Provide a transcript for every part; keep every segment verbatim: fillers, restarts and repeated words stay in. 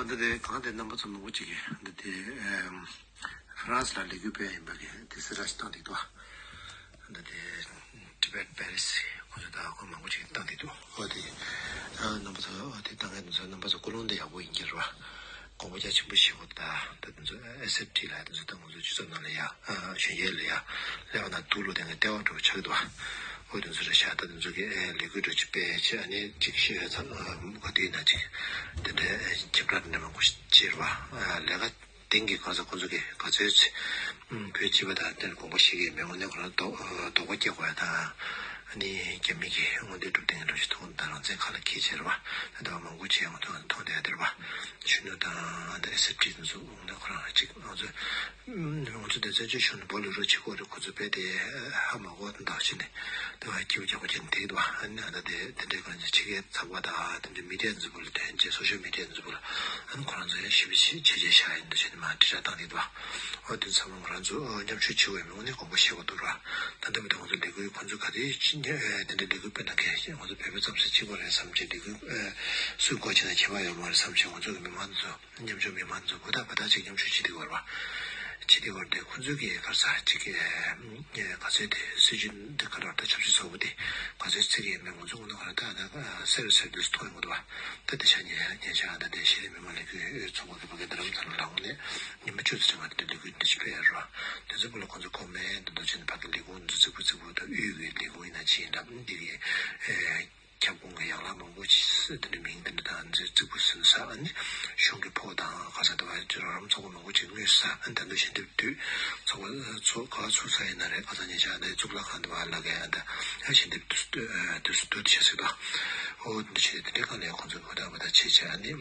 འདི་དེ་གང་དེ་རྣམ་པ་ཚོ་མང་པོ་ཅིག་གིས་འདི་དེ་ཨེམ། ཧྥ་རན་སི་ལ་ལས་འགུལ་སྤེལ་ཡིན་པ་གི་དེ་གསལ་བསྒྲགས་ཞིག་བཏང་འདུག་འདུག་འདི་དེ་ཊི་བེཊ་པེ་རི་སི་ཁོ་ཚོ་དང་ཁོ་མང་པོ་ཅིག་བཏང་འདུག་འདུག་འོ་དེ་ཨ་རྣམ་པ་ཚོ་འོ་དེ་བཏང་མཁན་དེ་ཚོ་རྣམ་པ་ཚོ་ཀུན་སློང་དེ་ཡག་པོ་ཡིན་གྱི་རེད་བ། དགོངས་པ་རྒྱ་ཆེན་པོ་བཞེས་དགོས་འདུག་ད་དེ་ཚོ་ཨེས་ཨེཕ་ཊི་ལ་དེ་ཚོ་ད་ང་ཚོ་སྤྱི་ཚོགས་ནང་ལ་ཡ་ཨ་གཞོན་སྐྱེས་ལ་ཡ་སླེབས་པ་ན་སྡུག་ལོ་དེ་ངས་ལྟེ་བ་འགྲོ་ཆགས་འདུག་བ། འོ་དེ་ཚོ་རེད་ཤག་ད་དེ་ཚོ་གི་ཨེ་ལས་འགུལ་འགྲོ་ཅིག་སྤེལ་བྱས་ཨ་ནི་ཅིག་ཤི་ཡོད་ཚང་ག་དུས་ན་ཅིག་དེ་འདྲའི་ཁྱབ་བསྒྲགས་འདྲ་མང་པོ་ཞིག་བྱས་རེད་བ། ལས་ཀ་དེང་གི་གང་ཟག་ཁོང་ཚོ་གི་ག་ཚོད་ཚེ་བོད་སྤྱི་པ་དང་དེར་དགོངས་པ་བཞེས་ཀྱི་མེད་དངོས་གནས་ཁོ་རང་དོ་དོགས་པ་སྐྱེ་དགོས་ཡ་དང་། ཨ་ནི་རྒྱ་མི་གི་དངོས་འབྲེལ་གྲུབ་སྟེ་འགྲོ་ཞིག་མཐོང་དང་རང་བཙན་ཁ་ལ་འཁྱེར་བྱས་རེད་བ། ད་ལྟ་བ་མང་པོ་བྱས་ཡོང་དུས་མཐོང་བསྡད་ཡ་དེ་རེད་བ། གཞོན་ནུ་དང་ད་ཨེས་ཨེཕ་ཊི་དེ་ཚོ་དངོས་གནས་ཁོ་རང་ཅིག་ང་ཚོ་ང་ཚོ་དེ་བཙན་བྱོལ་གཞུང་ནས་འབོ་ལུས་རོགས་བྱེད་དགོས་རེད། ཁོ་ཚོ་རྦད་དེ་ཧ་མ་གོ་དང་བྱས་ནས་དེ་བ་སྐྱིད་པོ་རྒྱག་པ་བྱས་ནས་དེ་གི་དུ་བ་ཨ་ནི་ཨ་ད་དེ་དེ་འདྲའི་གང་ཅི་ཕྱི་རྒྱལ་ཚགས་པ་དང་དེ་འདྲའི་མི་ཌི་ཡ་འཛུལ་པོ་ལ་ཐོན་བྱས་སོ་ཤལ་མི་ཌི་ཡ་འཛུལ་པོ་ལ་ཨ་ནི་ཁོ་རང་ཚོ་ཡང་ཞིབ་ཞིབ་བྱས་བྱས་བཞག་ཡིན་འདུག་བྱས་ནས་མ་དྲིལ་བསྒྲགས་བཏང་དེ་དུ་བ། འོ་དེ་ཚང་མ་ང་རང་ཚོ་མཉམ་ཞུགས་བྱེད་དགོས་མིན་ནི་དགོངས་པ་བཞེས་དགོས་འདུག་ར། ད་ལྟ་བུ་དང་ང་ཚོ་ལས་འགུལ་ཁོ་ཚོ་ག་དེ་དེ་འདྲའི་ལས་འགུལ་སྤེལ་ན་གལ་ཆེ་ང་ཚོ་བོད་པ་ཙམ་ཟེར་གཅིག་པ་རེད་བསམ་བྱས་ལས་འགུལ་སུས་འགོ་བྱས་ན་ཁྱད་པར་ཡོད་མ་རེད་བསམ་བྱས་ང་ཚོ་གི་མི་མང་ཚོ། མཉམ་ཞུགས་མི་མང་ཚོ་བུ་དང་བུ་དང་ཅིག་མཉམ་ཞུགས་བྱེད་དེ་བར་བ། བྱེད་དེ་བར་དེ་ཁོ་ཚོའི་གི་གར་ས་ཅིག་གི་ག་ཚོད་དེ་སྲིད་ཇུས་འདི་ག་རེ་ད་ཆབ་སྲིད་ཚོགས་པ་དེ་ག་ཚོད་ཚིག་གི་མི་ང་ཚོ་ཀུན་ནས་ག་རེ་ད་ད་གསལ་རུ་གསལ་དུ་མཐོང་ཡོང་གི་འདུག་བ། ད་དེ་ཆ་ཉེ་ཉེ་ཆ་ད་དེ་ཤེས་རིག་མི་མང་ལས་འགུལ་ཚོགས་པ་གི་ཕ་གི་རྡ་རམ་ས་ལ་ལ་འོང་ནས་ཉི་མ་བཅུ་ཙམ་ང་དེ་འདྲ་ལས་འགུལ་འདི་ཞིག་སྤེལ་ཡ་ར། དེ་ཚོ་བུ་ལ་ཁོ་ཚོ་ཁོ་མེད་འདི་འདུག་ཅེས་ཕ་གི་ལས་འགུལ་འདི་ཚིག་པུ་ཚིག་པུ་ད་དབུས་གི་ལས་འགུལ་ཡིན་ན་ཅི་ཡིན་ད་འདི་གི་ཁྱབ་ཁོངས་ཀྱི་ཡན་ལག་མང་པོ་ཅིག་དེ་འདྲ་མིང་དེ་འདྲ་དང་འཛིན་རྩིག་པོ་ཟིན་ས་ཨ་ནི་གཞུང་གི་ཕོགས་དང་ཁ་ས་དེ་བ་ཅི་རོགས་རམ་ཚོགས་པ་མང་པོ་ཅིག་དངོས་ས་ཨ་ནི་ད་འདུ་ཞལ་འདེབས་དུས་ཚོགས་པ་ཚོ་ག་ཚུགས་ས་ཡིན་ན་རེད་ཁ་ས་ཉེ་ཆར་ཨ་ནི་གཙུག་ལག་ཁང་དེ་བ་ལ་ག་ཨ་ད་ཨ་ཞལ་འདེབས་དུས་སུ་དུས་སུ་དུས་དུ་བྱེད་སྲིད་དོ། ཨོ་འདི་བྱེད་དེ་འདྲ་གང་ལས་ཁོང་ཚོ་གོ་ད་བ་ད་བྱེད་བྱེད་ཨ་ནི་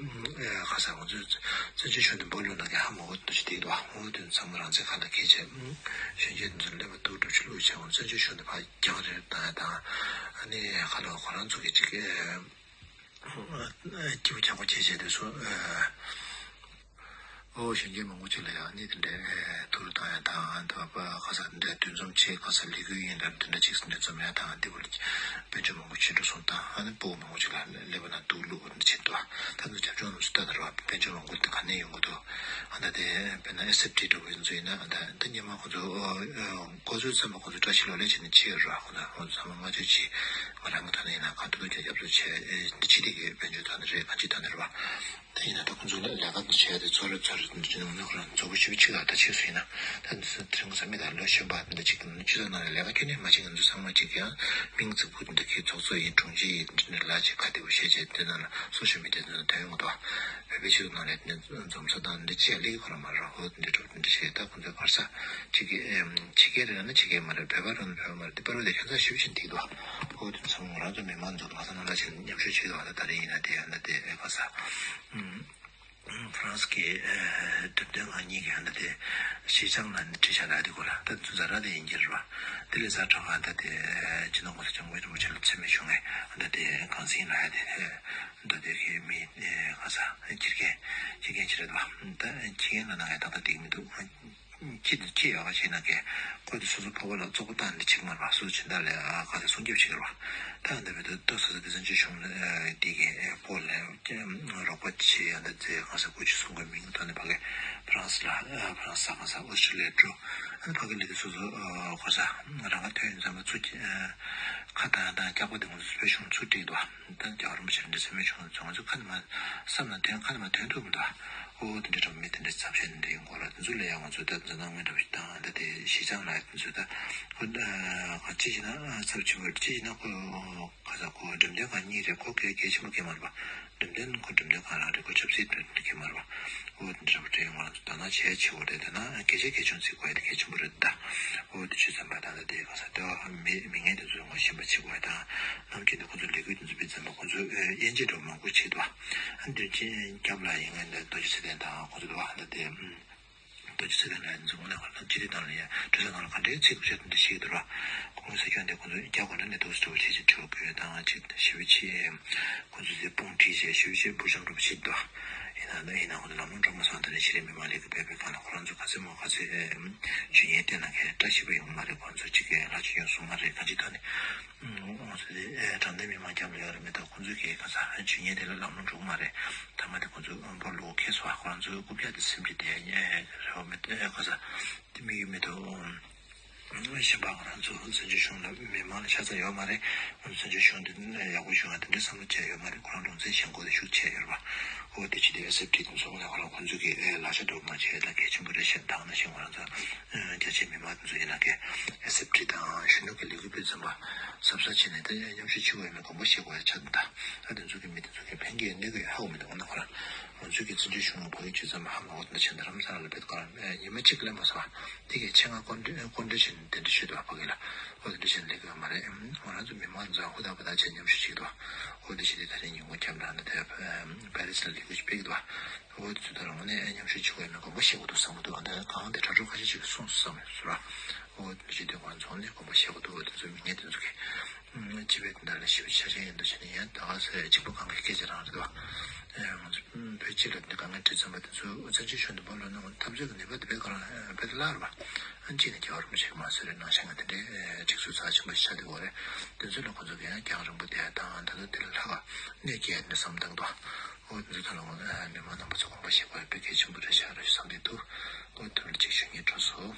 ཁ་ས་ཁོང་ཚོས་བཙན་བྱོལ་ཤོར་ནས་འབོ་ལོ་ན་ག་ཧ་མ་གོ་འདུ་བྱེད་དེ་དོ། ཨོ་དེ་ཚང་མ་རང་བཙན་ཁ་ལ་འཁྱེར་བྱེད་གཞོན་སྐྱེས་འདི་ཚོ་ལས་པ་དུ་གྲུབ་ཆུ་ལུག་བྱེད་ཁོང་བཙན་བྱོལ་ཤོར་ནས་ཕ། རྒྱང་རེད་བཏང་ཡ་དང་། ཨ་ནི་ཁ་ལོ་ཁོ་རང་ཚོ་གི་ཅིག་སྐྱིད་པོ་རྒྱག་པོ་བྱེད་བྱེད་དུས་སུ་ཨོ་གཞོན་སྐྱེས་མང་པོ་ཅིག་ལ་ཡང་ཨ་ནི་དེ་འདྲའི་ཐུག་རུ་བཏང་ཡ་དང་འདི་བ་ཁ་ས་དེ་འདྲའི་འདུ་འཛོམས་བྱེད་ཁ་ས་ལས་འགུལ་ཡིན་རབས་དེ་འདྲ་ཅིག་འདུ་འཛོམས་ཡ་དང་འདི་བ་ལ་དཔལ་འབྱོར་མང་པོ་ཅིག་འགྲོ་སོང་དང་ཨ་ནི་སྤུ་གུ་མང་པོ་ཅིག་ལ་ཀླད་པ་ན་སྡུག་ལུག་འདི་བྱེད་འདུག་ད་ཚོ་རྒྱབ་ལྗོངས་རྣམས་སུ་ལྟ་དར་བ་དཔལ་འབྱོར་མང་པོ་འདི་ག་ནས་ཡོང་གི་འདུག་ཨ་ད་དེ་དཔེར་ན་ཨེ་སི་ཨེཕ་ཊི་འདྲ་བོ་ཡིན་ཚོ་ཡིན་ན་ཨ་ད་ད་སྙེ་མ་ཁོ་ཚོ་འགོ་ཚུགས་ཙམ་པ་ཁོ་ཚོ་བཀྲ་ཤིས་ལོ་ལེགས་བྱས་ནས་ཕྱི་ཡོད་ར། ཁོ་ཚོ་ཁོ་ཚོ་ཚང་མ་སྨྲ་བརྗོད་བྱེད་ང་རང་གི་ཐོག་ནས་ཡིན་ན་ག་ཐུབ་ཐུབ་ཀྱང་རྒྱབ་སྐྱོར་བྱས་འདི་ཕྱི་ཐིག་གི་དཔལ་འབྱོར་ཐོག་ནས་རེད་གང་ཅིའི་ཐོག་ནས་རེད་བ། ད་ཡིན་ན་ད་ཁོ་ཚོ་ལ་ལས་ཀ་འདི་བྱས་ཏེ་ཚོ་རེ་ཚོ་རེ་འདི་ཅི་ནང་ནས་ཁོ་རང་མཛུབ་གུ་ཞིབ་ཕྱི་ལ་ད་ཕྱིས་སུ་ཡིན་ན་ད་འདི་ཚོ་དེ་རིང་ཁ་སང་མི་དང་ལོ་གཞོན་པ་འདི་འདྲ་ཅིག་གི་ནང་སྤྱི་ཚོགས་ནང་ལ་ལས་ཀ་ཁྱོན་ནས་མ་བྱེད་ང་ཚོ་ཚང་མ་ཅིག་ཡང་མིང་གཙིགས་པོ་འདི་འདྲ་གི་ཚོགས་གཙོ་ཡིན་དྲུང་ཆེ་ཡིན་འདི་འདྲ་ལ་ཅིག་ཁ་བདེ་པོ་བྱས་བྱས་དེ་ནང་ལ་སོ་ཤལ་མི་ཌི་ཡ་འདི་ནང་ཐོན་ཡོང་གི་འདུག་བོད་པའི་སྤྱི་ཚོགས་ནང་ལ་དེ་འདྲ་འཛོམས་ས་དང་འདི་ཅི་ཡང་ལེགས་ཁོ་རང་མ་རེད། ཧོ་དེ་འདྲ་འདྲ་བྱས་ད་ཁོ་ཚོའི་གར་ས་ཕྱི་རྒྱལ་ཕྱི་རྒྱལ་རེད་ན་ཕྱི་རྒྱལ་མ་རེད། བོད་པ་རེད་ན་བོད་པ་མ་རེད། འདི་པར་བ་དེ་ཁྱོད་ཚོ་ཞིབ་ཅིང་འགྲིག་འདུག་ཧོ་དེ་ཚང་མ་རང་ཚོ་མི་མང་ཚོ་གང་ས་ནང་ལ་ཕྱིན་མཉམ་ཞུགས་བྱེད་དུ་ཧ་ད་ད་རེ་ཡིན་ན་དེ་ཧ་ད་དེ་ཨེ་ག་ས་ཧྥ་རན་སི་གི་འགྲེམས་སྟོན་ཁང་གཉིས་ཀྱི་ཧ་ད་དེ་ཞི་ཅང་ལ་ནི་ཁྲིད་བྱ་ལ་དེ་གོ་ལ་ད་ཚོ་ཛ་ར་དེ་ཡིན་གྱི་རེད་བ། དེ་ལས་ཛ་དྲག་ཧ་ད་དེ་སྤྱི་ནོར་གོང་ས་སྐྱབས་མགོན་རིན་པོ་ཆེ་ལ་མཚན་སྨད་ཞུ་ངེས་ཧ་ད་དེ་གང་ཟིན་ལ་ཧ་དེ་ད་དེ་གི་མི་ག་ས་ཁྱི་རྒན་ཁྱི་རྒན་ཅི་རེད་བ། ད་ཁྱི་རྒན་ལ་ན་ངས་ཏག་ཏག་འགྲིག་མི་འདུག་ཁྱི་དེ་ཁྱི་ཡག་ག་བྱས་ན་ཀའི་ཁོ་དེ་སོ་སོ་ཕོ་བ་ལ་བཙོག་པ་བཏང་ནས་ཅིག་མར་བ་སོ་སོ་ཕྱི་ཟླ་ལས་ཨ་ག་ས་སྲུང་སྐྱོབ་བྱེད་ཀྱི་རེད་བ། ད་འདི་བས་ཏོ་སོ་སོ་དེ་ཚན་ཆུ་ཆུང་ལ་དེ་གའི་ཕོ་ལ་རོགས་པ་བྱེད་ཡ་འདི་ཚེ་ག་ས་ཀུ་ཅི་སྲུང་གི་མིང་ཐོག་ནས་ཕ་གི་ཧྥ་རན་སི་ལ་ཧྥ་རན་སི་ག་ས་ཨོ་སི་ཀྲི་ལི་ཡ་འགྲོ། ཨ་ནི་ཕ་གི་ལི་དེ་སོ་སོ་ག་ས་རང་ག་ཐོན་ཡིན་ཙམ་པ་ཚུ་ཁ་བཏང་དང་སྐྱག་པ་དེ་ང་ཚོ་བོད་གཞུང་ཚུར་བསྒྲིགས་འདུག་ད་རྒྱལ་བ་རིན་པོ་ཆེ་འདི་སེམས་མེད་བྱུང་ཚོ་ང་ཚོ་ཁ་ནས་མ་བསམ་ན་དོན་ཁ་ནས་མ་དོན་ཐུབ་མི་འདུག་ཨོ་དེ་འདྲ་འདྲ་མི་དེ་འདྲ་ཚབས་ཆེན་འདྲ་ཡིན་གོ་ལ་དེ་ཚོ་ལ་ཡང་ང་ཚོ་ད་འཛམ་གླིང་མི་འདྲ་བ་ཞིག་དང་ད་དེ་གཞིས་ཆགས་ལ་དེ་ཚོ་ད་ཁོ་ཅི་ཞིག་ན་ཚབས་ཆེན་པོ་ཅི་ཞིག་ན་ཁོ་ག་ས་ཁོ་འགྲེམས་སྟོན་ཁང་གཉིས་རེད། ཁོ་གལ་གལ་ཆེན་པོ་གལ་མ་རེད་པ། འགྲེམས་སྟོན་ཁོ་འགྲེམས་སྟོན་ཁང་རང་རེད། ཁོ་ཆབ་སྲིད་དོན་གལ་མ་རེད་པ། ཨོ་དེ་འདྲ་བ་འདྲ་ཡིན་གོ་ལ་དོ་སྣང་བྱས་ཆེ་བོ་རེད། དེ་ན་གལ་ཆེ་གལ་ཆུང་ཚིག་གོ་ཡ་དེ་གལ་ཆེན་པོ་རེད། ད་ཨོ་དེ་ཆུ་ཚན་པ་དང་ད་དེ་ག་ས་ལྟེ་བ་མི་མི་ངན་དེ་ཚོ་ངོ་ཤེས་པ་བྱེད་དགོས་དང་། ནམ་རྒྱུན་དུ་ཁོ་ཚོ་ལས་འགུལ་དེ་ཚོ་སྤེལ་ཙམ་པ་ཁོ་ཚོ་དབྱེ་འབྱེད་འདྲ་མང་པོ་བྱེད་དོ། ཨ་འདུན་ཆེན་སྐྱབས་ལགས་ཡིན་ངན་དང་རྡོ་རྗེ་ཚེ་བརྟན་དང་ཁོ་ཚོ་དུ་བ་ཧ་ད་དེ་རྡོ་རྗེ་ཚེ་བརྟན་ལགས་ཡིན་ཚོ་ངོ་ནས་ཁོ་ཚོ་སྤྱི་བདེ་ནང་ལ་ཡ་གྲོས་ཚོགས་ནང་ལ་ག་འདྲའི་ཚིག་ཐུག་ཆ་དེ་འདྲ་ཞིག་འདུག་ར། ཁོང་ཚོ་སྐྱོན་དེ་ཁོ་ཚོ་རྒྱ་གོ་ན་ནས་དུ་སུ་ཆེ་ཆེ་ཁྲིད་དགོས་དང་ཅིག་ཞི་བའི་ཆེད་ཁོ་ཚོ་ཚེ་དཔུང་ཁྲིད་བྱས་ཞི་བའི་ཆེད་འབུར་འཇོམས་འགྲོ་བ་ཞིག་འདུག་ཡིན། ད་ནི་ཡིན་ན་ཁོང་ཚོ་ལམ་ལྷོང་འགྲོ་མ་སོང་། ད་ནི་ཤེས་རིག་མི་མང་ལས་ཀ་སྤེལ་བའི་སྒང་ལ་ཁོ་རང་ཚོ་ག་ཚོད་མང་ག་ཚོད་ཨེ་ཞུ་སྙན་བཏོན་ན་གས་བཀྲ་ཤིས་པ་ཡོང་མ་རེད། ཁོ་ཚོ་གཅིག་གིས་ལྷག་ཅིག་ཡོང་སོང་མ་རེད། གང་ཅི་ཐོག་ནས་ཁོང་ཚོ་དེ་ཨེ་དྲང་བདེན་མི་མང་རྒྱབ་ལ་ཡོད་རེད་མེད་དོ། ཁོང་ཚོ་གིས་ག་ས་ཞུ་སྙན་དེ་ལ་ལམ་ལྷོང་འགྲོ་གི་མ་རེད། ཐ་མ་དེ་ཁོང་ཚོ་འབོར་ལོག་ཁེལ་སོང་། ཁོ་རང་ཚོའི་རྐུབ་བཀྱག་དེ་སེམས་ཀྱི་དེ་ཨེ་རེད་བ་མེད་ཨེ་ག་ས་དེ་དམིགས་ཡུལ་མེད་དོ། གཞན་པ་ང་རང་ཚོ་བཙན་བྱོལ་གཞུང་ལ་མི་མང་ལ་ཤ་ཚ་ཡོད་མ་རེད། བཙན་བྱོལ་གཞུང་འདི་ཡག་པོ་བྱུང་ཡ་དེ་འདྲའི་བསམ་བློ་བྱས་ཡོད་མ་རེད། ཁོ་རང་རང་བཙན་བཞེངས་དགོས་དེ་ཤུགས་ཆེ་ཡོད་རེད་པ། འོ་དེ་ཕྱི་དེ་ཨེ་སི་ཨེཕ་ཊི་དེ་ཚོ་ལ་ཁོ་རང་ཁོང་ཚོས་ཀྱི་ཨེ་ལག་ཆ་འགྲོ་མ་བྱས་ད་གལ་ཆེན་པོ་རེད་ཤག་ད་ནང་བཞིན་ང་རང་ཚོ་རྒྱ་ཆེའི་མི་མང་དེ་ཚོ་ཡིན་ན་ཀྱི་ཨེ་སི་ཨེཕ་ཊི་དང་གཞོན་ནུ་གི་ལས་འགུལ་སྤེལ་ཙམ་པ་གཟབ་གཟབ་བྱས་ནས་ད་མཉམ་ཞུགས་བྱེད་དགོས་ཡ་མེད་དགོངས་པ་བཞེས་དགོས་ཡ་ཆགས་འདུག་ད་ཨ་དེ་ཚོ་གི་མི་དེ་ཚོ་གི་ཕན་གྱི་གནོད་ཀྱི་ཧ་གོ་མི་འདུག་ང་ཁོ་རང་ང་ཚོའི་གི་བཙན་བྱོལ་གཞུང་ལ་བོད་ཡིག་སྤྱོད་ཙམ་ཧ་མ་གོ་དེ་འདྲ་བྱས་ན་རྡ་རམ་ས་ལ་ལ་ཕེབས་ཁོ་རང་ཉི་མ་གཅིག་ལས་མ་སོང་བ། དེ་གའི་ཆེད་མངགས་སྐུ་མགྲོན་སྐུ་མགྲོན་བྱས་ནས་གདན་འདྲེན་ཞུས་འདུག་བ་ཕ་གི་ལ། ཨོ་དེ་འདྲ་བྱས་ནས་ལས་ཀ་ཡོད་མ་རེད། ང་རང་ཚོ་མི་མང་ཚོ་ཧུར་ཐག་འབད་ཐག་བྱས་མཉམ་ཞུགས་བྱེད་ཀྱི་འདུག་བ། ཨོ་དེ་བཞིན་དེ་ད་རེས་ཉིན་གུང་འཁྱམས་རང་ནས་དེ་པེ་རི་སི་ལ་ལས་འགུལ་ཞིག་སྤེལ་གྱི་འདུག་བ། ཨོ་དེ་ཚོ་ད་རང་ངོས་ནས་མཉམ་ཞུགས་བྱེད་དགོས་ཡོད་མེད་དགོངས་པ་བཞེས་དགོས་འདུག་བསམ་གྱི་འདུག་ཨ་འདི་གང་དེ་དྲ་གྲོགས་ཁ་ཤས་ཤིག་གིས་གསུངས་སོང་བསམ་ཡོད་ཟེར་བ། ཨོ་དེ་བཞིན་དེ་ང་ཚོ་ནས་དགོངས་པ་བཞེས་དགོས་འདུག་ཨོ་དེ་ཚོ་མི་ངན་དེ་ཚོ་གིས་སྤྱི་པའི་དོན་དག་ལ་ཞིབ་ཆ་ཆེན་ཡིན་འདུག་བྱས་ནས་ཡང་ད་ག་ཚོད་གཅིག་པུ་གང་གི་སྐད་ཆ་རང་རེད་འདུག་ཨེ་ང་ཚོ་བོད་སྤྱི་ལ་འདི་གང་ག་འདྲི་ཚན་པ་དེ་ཚོ་བཙན་བྱོལ་གཞུང་དུ་འབོ་ལོ་ན་འཐབ་རྩོད་ཀྱི་ནུས་པ་དེ་བས་ག་རང་བས་སླར་བ་ཨ་གཅིག་ནས་རྒྱལ་བ་རིན་པོ་ཆེ་གི་མ་སུ་རི་ནང་བཞིན་གྱི་དེ་འདྲའི་སྒྲིག་སྲོལ་རྩ་ཆེན་པོ་ཞིག་ཆགས་བསྡད་ཡོད་རེད། དེ་ཚོ་ལ་ཁོ་ཚོ་གི་ཡང་རྒྱང་རིང་པོ་དེ་དང་ད་ལྟ་དེ་ལ་ལྷག་གནོད་སྐྱེལ་ནས་བསམ་བཏང་དོ། འོ་དེ་ཚོ་ད་ལ་ངོ་མི་མང་རྣམ་པ་ཚོ་དགོངས་པ་བཞེས་དགོས་དཔེ་གལ་ཆེན་པོ་རེད་ཤག་རེད་བསམ་གྱི་འདུག་འོ་དེ་འདྲ་ཅིག་ཞུ་སྙིང་བྲོ་སོང་།